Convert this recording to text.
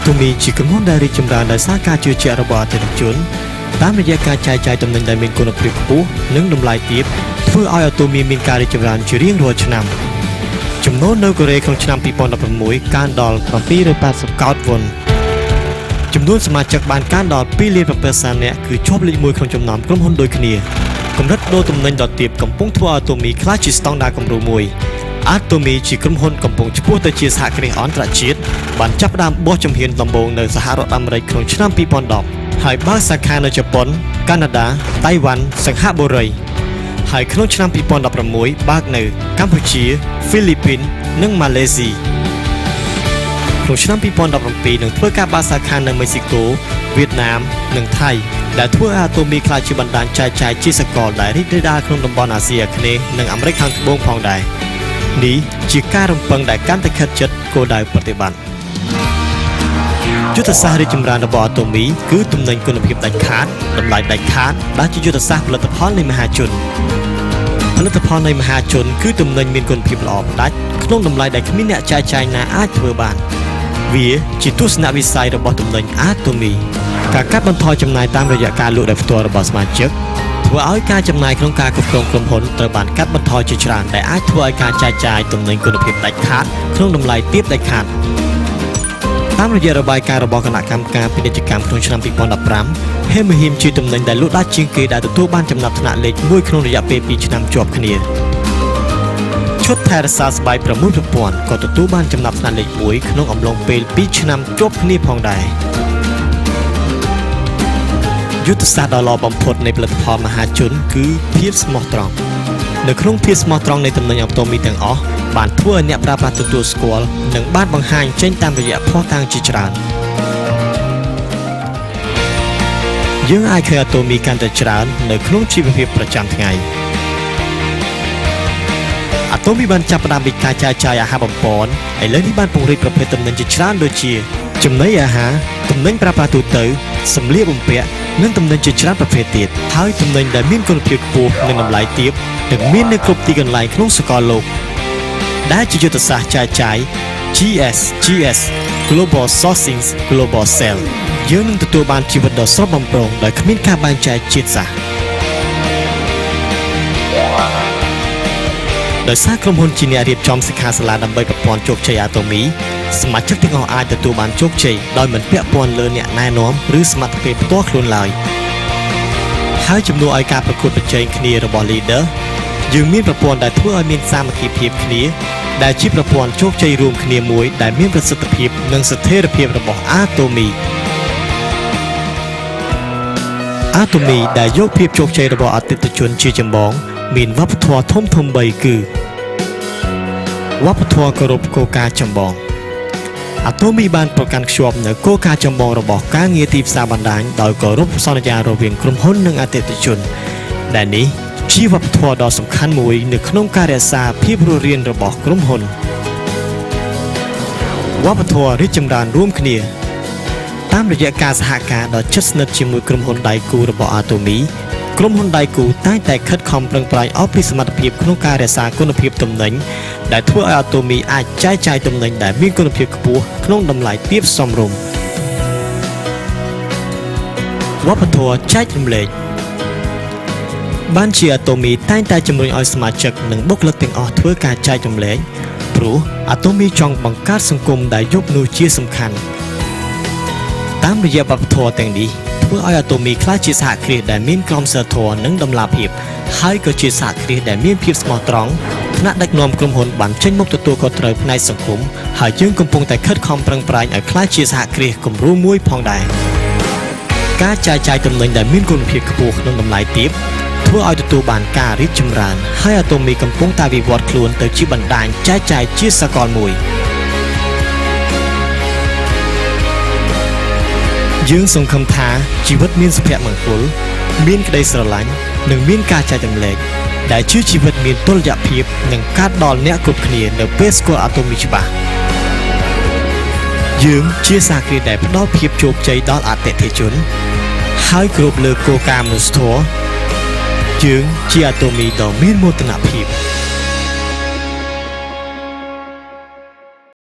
Atomy ជាក្រុមហ៊ុនដែលរីកចម្រើនដោយសារការជឿជាក់របស់អតិថិជនតាមរយៈការចែកចាយទំនិញដែលមានគុណភាពខ្ពស់និងតម្លៃទាបធ្វើឲ្យ Atomy មានការរីកចម្រើនជារៀងរាល់ឆ្នាំចំណូលនៅកូរ៉េក្នុងឆ្នាំ2016កើនដល់780កោដិវ៉ុនចំនួនសមាជិកបានកើនដល់2លាន7សែននាក់គឺជាប់លេខ1ក្នុងចំណោមក្រុមហ៊ុនដូចគ្នាកម្រិតដូរទំនិញដ៏ទាបកំពុងធ្វើឲ្យ Atomy ក្លាយជាស្តង់ដារគំរូមួយ Atomy ជាក្រុមហ៊ុនកំពុងឆ្ពោះទៅជាសហគ្រាសអន្តរជាតិបានចាប់ផ្ដើមបោះជំហានដំបូងនៅសហរដ្ឋអាមេរិកក្នុងឆ្នាំ2010ហើយបើកសាខានៅជប៉ុន កាណាដា តៃវ៉ាន់ សិង្ហបុរី ហើយក្នុងឆ្នាំ2016បើកនៅកម្ពុជាហ្វីលីពីន និងម៉ាឡេស៊ីក្នុងឆ្នាំ2017នឹងធ្វើការបើកសាខានៅមេស៊ីកូវៀតណាម និងថៃដែលធ្វើឲ្យ Atomy ក្លាយជាបណ្ដាញចែកចាយជាសកលដែលរីករាលដាលក្នុងតំបន់អាស៊ីអាគ្នេយ៍និងអាមេរិកខាងត្បូងផងដែរនេះជាការរំពឹងដែលកាន់តែខិតជិតគោលដៅប្រតិបត្តិយុទ្ធសាស្ត្ររីកចម្រើនរបស់ Atomy គឺទំនិញគុណភាពដាច់ខាតតម្លៃដាច់ខាតដែលជាយុទ្ធសាស្ត្រផលិតផលនៃមហាជន ផលិតផលនៃមហាជនគឺទំនិញមានគុណភាពល្អផ្ដាច់ក្នុងតម្លៃដែលគ្មានអ្នកចែកចាយណាអាចធ្វើបាន វាជាទស្សនវិស័យរបស់ទំនិញ Atomy ការកាត់បន្ថយចំណាយតាមរយៈការលក់ដោយផ្ទាល់របស់សមាជិកធ្វើឲ្យការចំណាយក្នុងការគ្រប់គ្រងក្រុមហ៊ុនត្រូវបានកាត់បន្ថយជាច្រើនដែលអាចធ្វើឲ្យការចែកចាយទំនិញគុណភាពដាច់ខាតក្នុងតម្លៃទាបដាច់ខាតតាមរយៈរបាយការណ៍របស់គណៈកម្មការពាណិជ្ជកម្មក្នុងឆ្នាំ2015ហេមហ៊ីមជាទំនិញដែលលក់ដាច់ជាងគេដែលទទួលបានចំណាត់ថ្នាក់លេខ1ក្នុងរយៈពេល2ឆ្នាំជាប់គ្នាឈុតថែរក្សាស្បែក6ប្រព័ន្ធក៏ទទួលបានចំណាត់ថ្នាក់លេខ1ក្នុងអំឡុងពេល2ឆ្នាំជាប់គ្នាផងដែរយុទ្ធសាស្ត្រដ៏ល្អបំផុតនៃផលិតផលមហាជនគឺភាពស្មោះត្រង់នៅក្នុងភាពស្មោះត្រង់នៃទំនិញ Atomy ទាំងអស់បានធ្វើឲ្យអ្នកប្រើប្រាស់ទទួលស្គាល់និងបានបង្ហាញចេញតាមរយៈភស្តុតាងជាច្រើនយើងអាចឃើញ Atomy កាន់តែច្រើននៅក្នុងជីវភាពប្រចាំថ្ងៃ Atomy បានចាប់ផ្ដើមពីការចែកចាយអាហារបំប៉នឥឡូវនេះបានពង្រីកប្រភេទទំនិញជាច្រើនដូចជា ចំណីអាហារទំនិញប្រើប្រាស់ទូទៅសម្លៀកបំពាក់និងទំនិញជាច្រើនប្រភេទទៀតហើយទំនិញដែលមានគុណភាពខ្ពស់និងតម្លៃទាបនឹងមាននៅគ្រប់ទីកន្លែងក្នុងសកលលោកដែលជាយុទ្ធសាស្ត្រចែកចាយ GS GS Global Sourcing Global Sale យើងនឹងទទួលបានជីវិតដ៏ស្រស់បំព្រងដោយគ្មានការបែងចែកជាតិសាសន៍ដោយសារក្រុមហ៊ុនជាអ្នករៀបចំសិក្ខាសាលាដើម្បីប្រព័ន្ធជោគជ័យ Atomy សមាជិកទាំងអស់អាចទទួលបានជោគជ័យដោយមិនពាក់ព័ន្ធលើអ្នកណែនាំឬសមត្ថភាពផ្ទាល់ខ្លួនឡើយហើយជំនួសឲ្យការប្រកួតប្រជែងគ្នារបស់ leader យើងមានប្រព័ន្ធដែលធ្វើឲ្យមានសាមគ្គីភាពគ្នាដែលជាប្រព័ន្ធជោគជ័យរួមគ្នាមួយដែលមានប្រសិទ្ធភាពនិងស្ថិរភាពរបស់ Atomy Atomy ដែលយកភាពជោគជ័យរបស់អតិថិជនជាចម្បង មានវប្បធម៌ធំធំ3គឺវប្បធម៌គោរពគោលការណ៍ចម្បង Atomy បានប្រកាន់ខ្ជាប់នូវគោលការណ៍ចម្បងរបស់ការងារទីផ្សារបណ្ដាញដោយគោរពសន្យារវាងក្រុមហ៊ុននិងអតិថិជន ដែលនេះជាវប្បធម៌ដ៏សំខាន់មួយនៅក្នុងការរក្សាភាពរស់រានរបស់ក្រុមហ៊ុនវប្បធម៌រីកចម្រើនរួមគ្នា តាមរយៈការសហការដ៏ជិតស្និទ្ធជាមួយក្រុមហ៊ុនដៃគូរបស់ Atomy ក្រុមហ៊ុនដៃគូតែងតែខិតខំប្រឹងប្រែងអស់ពីសមត្ថភាពក្នុងការរក្សាគុណភាពទំនិញដែលធ្វើឲ្យ Atomy អាចចែកចាយទំនិញដែលមានគុណភាពខ្ពស់ក្នុងតម្លៃទាបសមរម្យវប្បធម៌ចែករំលែកបានជា Atomy តែងតែជំរុញឲ្យសមាជិកនិងបុគ្គលិកទាំងអស់ធ្វើការចែករំលែកព្រោះ Atomy ចង់បង្កើតសង្គមដែលយកមនុស្សជាសំខាន់ តាមរយៈវប្បធម៌ទាំងនេះធ្វើឲ្យ Atomy ក្លាយជាសហគ្រាសដែលមានក្រមសីលធម៌និងតម្លាភាពហើយក៏ជាសហគ្រាសដែលមានភាពស្មោះត្រង់ថ្នាក់ដឹកនាំក្រុមហ៊ុនបានចេញមុខទទួលខុសត្រូវផ្នែកសង្គមហើយយើងកំពុងតែខិតខំប្រឹងប្រែងឲ្យក្លាយជាសហគ្រាសគំរូមួយផងដែរការចែកចាយទំនិញដែលមានគុណភាពខ្ពស់ក្នុងតម្លៃទាបធ្វើឲ្យទទួលបានការរីកចម្រើនហើយ Atomy កំពុងតែវិវត្តខ្លួនទៅជាបណ្ដាញចែកចាយជាសកលមួយ យើងសង្ឃឹមថាជីវិតមានសុភមង្គល មានក្តីស្រឡាញ់និងមានការចែករំលែកដែលជាជីវិតមានតុល្យភាពនិងកើតដល់អ្នកគ្រប់គ្នានៅពេលស្គាល់ Atomy ច្បាស់យើងជាសហគ្រាសដែលផ្ដល់ភាពជោគជ័យដល់អតិថិជន ហើយគ្រប់លើគោលការណ៍មនុស្សធម៌យើងជា Atomy ដ៏មានមោទនភាព។